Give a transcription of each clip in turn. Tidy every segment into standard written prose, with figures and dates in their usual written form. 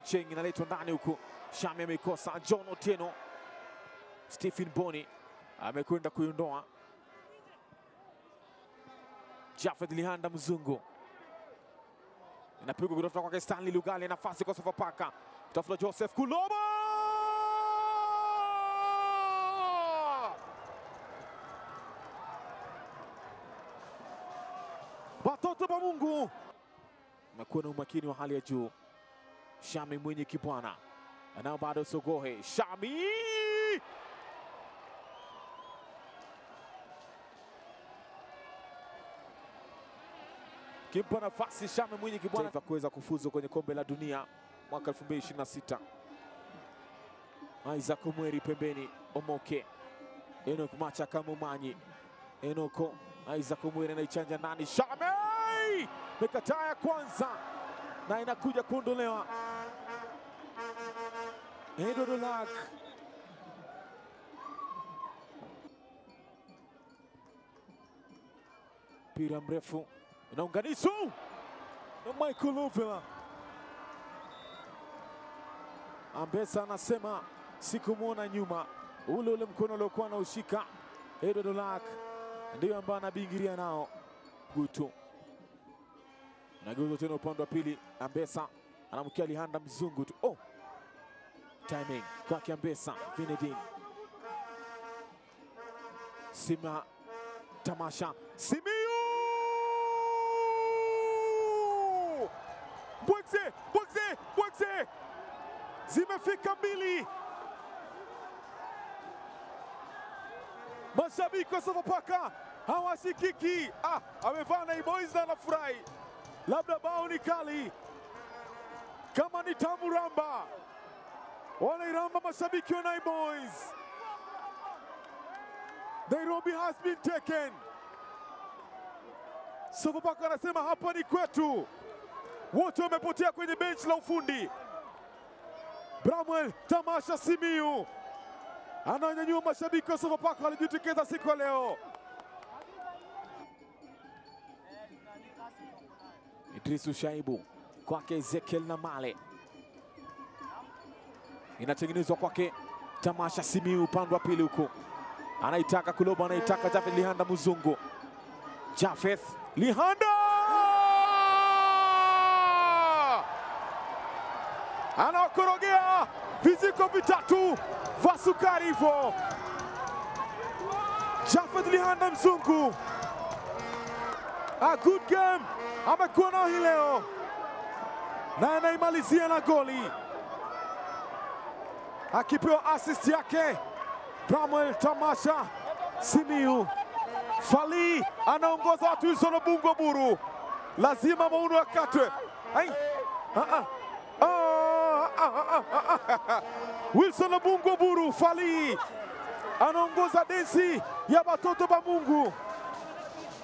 Cheng inaletwa ndani huku. Shami amekosa. John Otieno. Stephen Boni amekwenda kuiondoa. Jafet Lihanda Mzungu. Inapigwa kutoka kwake Stanley Lugali, nafasi kwa Sofapaka. Tafuta Joseph Kuloba. Watoto wa Mungu. Amekuwa na umakini wa hali ya juu. Shami mwenye kibwana. Anao bado Sogohe. Shami! Kimpa nafasi Shami mwenye kibwana kuweza kufuzu kwenye kombe la dunia mwaka 2026. Isaac Omweri pembeni, Omoke. Enoch Macha Kamumanyi. Enoko, Isaac Omweri anaichanja ndani. Shami! Mekataa ya kwanza na inakuja kuondolewa. Edward Olak. Mpira mrefu unaunganishwa na Michael Ovila. Ambesa anasema sikumuona nyuma. Ule ule mkono uliokuwa anaushika Edward Olak ndio ambaye anabingiria nao. Gutu nageuza tena upande wa pili. Ambesa anamkia Lihanda Mzungu tu. Oh, timing kwake Ambesa. Vinedin Sima Tamasha Simiyu Bwekze, Bwekze, Bwekze. Zimefika mbili. Mashabiki wa Sofapaka hawashikiki. Amevaa na Boys na anafurahi. Labda bao ni kali. Kama ni tamu ramba. Wanairamba mashabiki wa Nai Boys. Nairobi has been taken. Sofapaka anasema hapa ni kwetu. Wote wamepotea kwenye bench la ufundi. Bramwell Tamasha Simiyu ananyanyua mashabiki wa Sofapaka walijitokeza siku ya leo. Idrisu Shaibu kwake Ezekiel Namale. Inatengenezwa kwake Tamasha Simiyu upande wa pili huko. Anaitaka Kuloba, anaitaka Jafeth Lihanda Mzungu. Jafeth Lihanda! Anakorogea vijiko vitatu vya sukari hivyo. Jafeth Lihanda Mzungu. A good game amekuwa nao hii leo. Na anaimalizia na goli. Akipewa assist yake Bramwell Tamasha Simiyu. Fali anaongoza watu Wilson Bungo Buru. Lazima mauno akatwe. Ai. Wilson Bungo Buru Fali anaongoza densi ya watoto ba Mungu.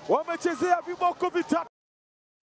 Wamechezea viboko vitatu.